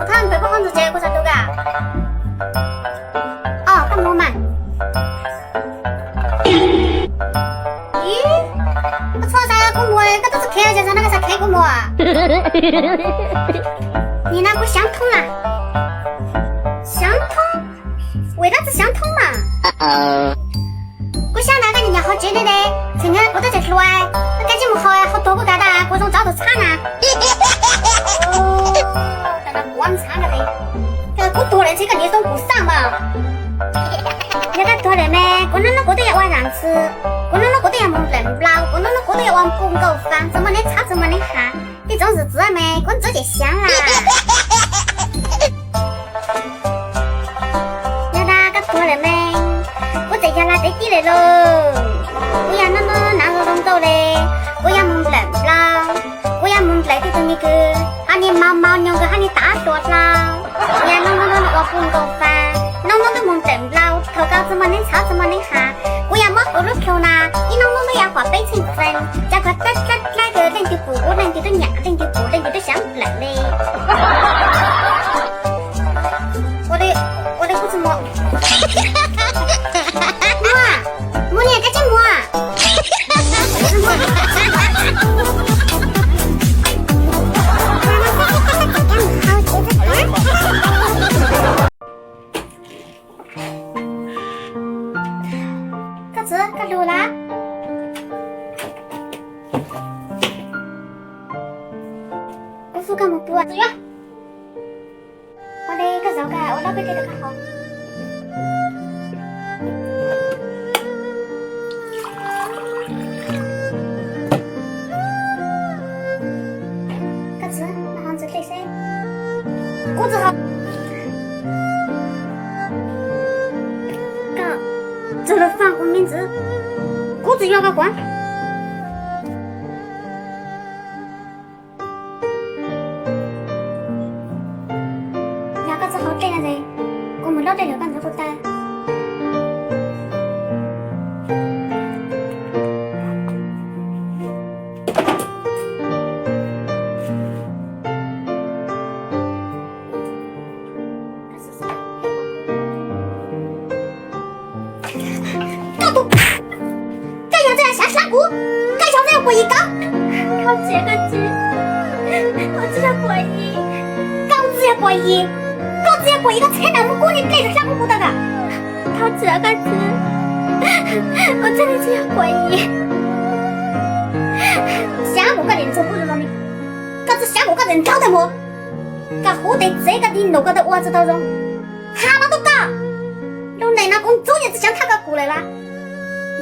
Kuv thab npawg pub hauv ntxuag ces kuv xav tu ka. Os, koj mus mas. Ib, koj txhob xav kuv mus, koj twb tsis kheev ces xav no koj xav kheev kuv mus. Nim no kuv xyav thoob lawm. Xyav thoob? Ua dab tsi xyav thoob mas? Kuv xyav ntawd koj niam nyom hauv tsev ne ne, tseem nyob kuv twb tsis hluas, koj kav tsij mus hauv, hauv tuag kuj kav tas, kuv zoo tsob tus txhab na. Kuv tuag lawm ntshe koj niam zoo kuv xaj mas. Yog koj tuag lawm mas kuv hnub hnub kuv twb yuav ua zam ntxwv, kuv hnub hnub kuv twb yuav mus nplawm nplaus, kuv hnub hnub kuv twb yuav ua npuj nkaus fab, txawm muaj neeg txhab txawm muaj neeg hav, tej tsob ntxwv txwv mas kuv ntxwv ces xyav lawm. Yog tas koj tuag lawm mas kuv txawm yog lag tev tib lawm lauj. Kuv yog hnub hnub hnav zoo zoo nkauj li, kuv yuav mus nplawm nplaus, kuv yuav mus nplawm tej tug me kwv, hos niag maus maus nyoos nkawd hos niag tav hluas hlau. Kuv yog hnub hnub ua npuj nkaus fab, hnub hnub twb mus nplawm nplaus, thaum kawg txawm muaj neeg txhab txawm muaj neeg hav. Kuv yog muab kuv lub khau na, ib hnub hnub twb yuav huam peb txheej txheej, cas koj dlaab dlaab dlaab kawg leej twg pum kuv leej twg twb nyam leej twg pum leej twg twb xyav nplawm li. Ua li, ua li kuv tsis mus. Muaj, muaj li koj tsis mus. Koj txiv, koj lug lawm. Kuv xub koj mus pua. Ua li koj zaum koj ua lub peb tej rau koj haus. Koj txiv, no haus ntxuav dlej seb. Kuv tsis haus. Koj txog lub faj kuv me ntxwv, kuv tsis yuav koj kuv. Yog koj tsis haus dlej no ces kuv mus lub dlej lawm koj ntxuav kuv tag. Koj tus, koj yog txawj xyav hlab kuv, koj yog txawj puas yig koj. Koj tsis yog puas yig, koj tsis yog puas yig, koj tsis yog puas yig, koj txheb ntawm muab kub niag dlej hlab kuv kuv tau koj. Koj tsis yog, koj tsis, koj tsis yog puas yig. Xyav mus koj niam ntxuag kuv zoo li, koj tsis xyav mus koj niam nrog tag mus. Koj huv tes txev koj tig num koj twb ua tsis tau zoo. Has los tuaj koj, lub neej no kuv ntxub yeej tsis xyav thab koj kuv lawm las.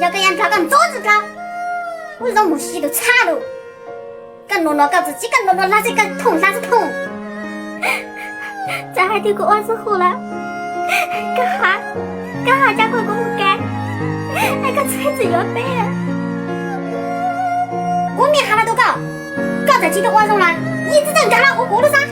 Yog koj yuav nrog koj ntxub tsis tau, kuv zoo mus si tus txhab lawm. Koj num nua koj txawm tsis, koj num nua lag tsis, koj thooj lag tsis thooj. Txawm hais tias kuv ua txuj hu lawm, koj has, koj has coj kuv mus kav, es koj txheb txwm yuav peb. Kuv niam has los tuaj koj, koj txawm tsis tau ua zoo lawm yeej tsis txawj nkag los hu kuv lub xab.